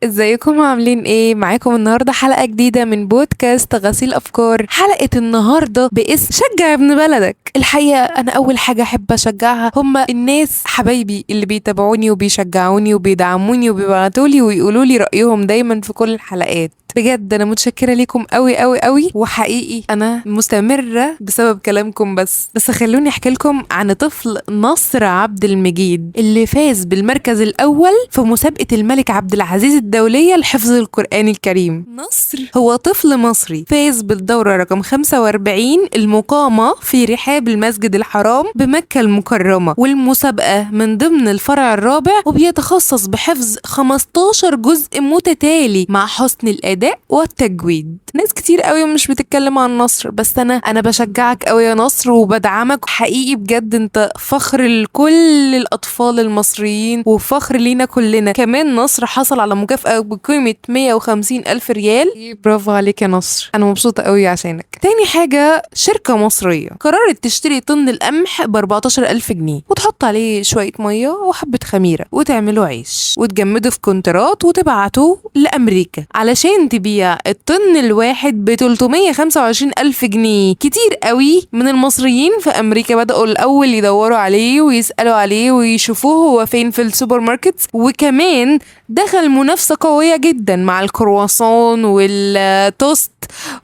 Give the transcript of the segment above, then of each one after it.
ازيكم عاملين ايه؟ معاكم النهارده حلقة جديدة من بودكاست غسيل افكار. حلقة النهارده باسم شجع ابن بلدك. الحقيقة انا اول حاجة احب اشجعها هم الناس حبايبي اللي بيتابعوني وبيشجعوني وبيدعموني وبيبعتولي ويقولولي رايهم دايما في كل الحلقات. بجد انا متشكره ليكم قوي قوي قوي، وحقيقي انا مستمرة بسبب كلامكم. بس خلوني احكي لكم عن طفل نصر عبد المجيد اللي فاز بالمركز الاول في مسابقة الملك عبد العزيز الدولية لحفظ القران الكريم. نصر هو طفل مصري فاز بالدوره رقم 45 المقامة في رحاب المسجد الحرام بمكة المكرمة، والمسابقه من ضمن الفرع الرابع، وبيتخصص بحفظ 15 جزء متتالي مع حسن الاداء والتجويد. ناس كتير قوي مش بتتكلم عن نصر، بس انا بشجعك قوي يا نصر وبدعمك حقيقي بجد. انت فخر لكل الاطفال المصريين وفخر لينا كلنا. كمان نصر حصل على مكافأة بقيمة 150 ألف ريال. برافو عليك يا نصر، انا مبسوطة قوي عشانك. تاني حاجة، شركة مصرية قررت تشتري طن القمح ب 14 ألف جنيه وتحط عليه شوية مية وحبة خميرة وتعمله عيش وتجمده في كونترات وتبعته لأمريكا علشان تبيع الطن الواحد ب 325 ألف جنيه. كتير قوي من المصريين في أمريكا بدأوا الأول يدوروا عليه ويسألوا عليه ويشوفوه هو فين في السوبر ماركت، وكمان دخل منافسة قوية جدا مع الكرواسون والتوست،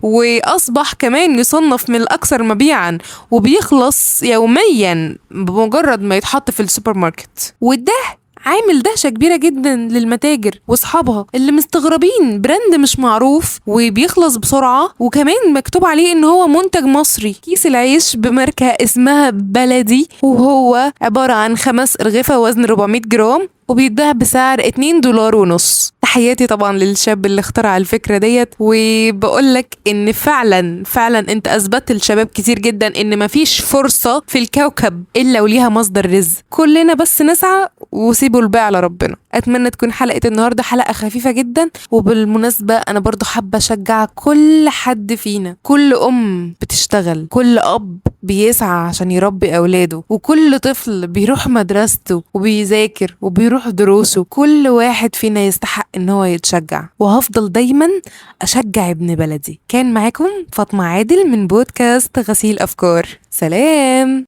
وأصبح كمان يصنف من الأكثر مبيعا وبيخلص يوميا بمجرد ما يتحط في السوبر ماركت. وده عامل دهشة كبيرة جدا للمتاجر واصحابها اللي مستغربين brand مش معروف وبيخلص بسرعة، وكمان مكتوب عليه ان هو منتج مصري. كيس العيش بماركة اسمها بلدي، وهو عبارة عن 5 أرغفة وزن 400 جرام، وبيتباع بسعر $2.50. تحياتي طبعا للشاب اللي اخترع الفكرة ديت، وبقولك ان فعلا فعلا انت اثبتت لشباب كتير جدا ان مفيش فرصة في الكوكب الا وليها مصدر رزق. كلنا بس نسعى وسيبوا الباقي على ربنا. اتمنى تكون حلقة النهاردة حلقة خفيفة جدا. وبالمناسبة انا برضو حابة اشجع كل حد فينا، كل ام بتشتغل، كل اب بيسعى عشان يربي اولاده، وكل طفل بيروح مدرسته وبيذاكر وبيروح دروسه. كل واحد فينا يستحق ان هو يتشجع، وهفضل دايما اشجع ابن بلدي. كان معاكم فاطمة عادل من بودكاست غسيل افكار. سلام.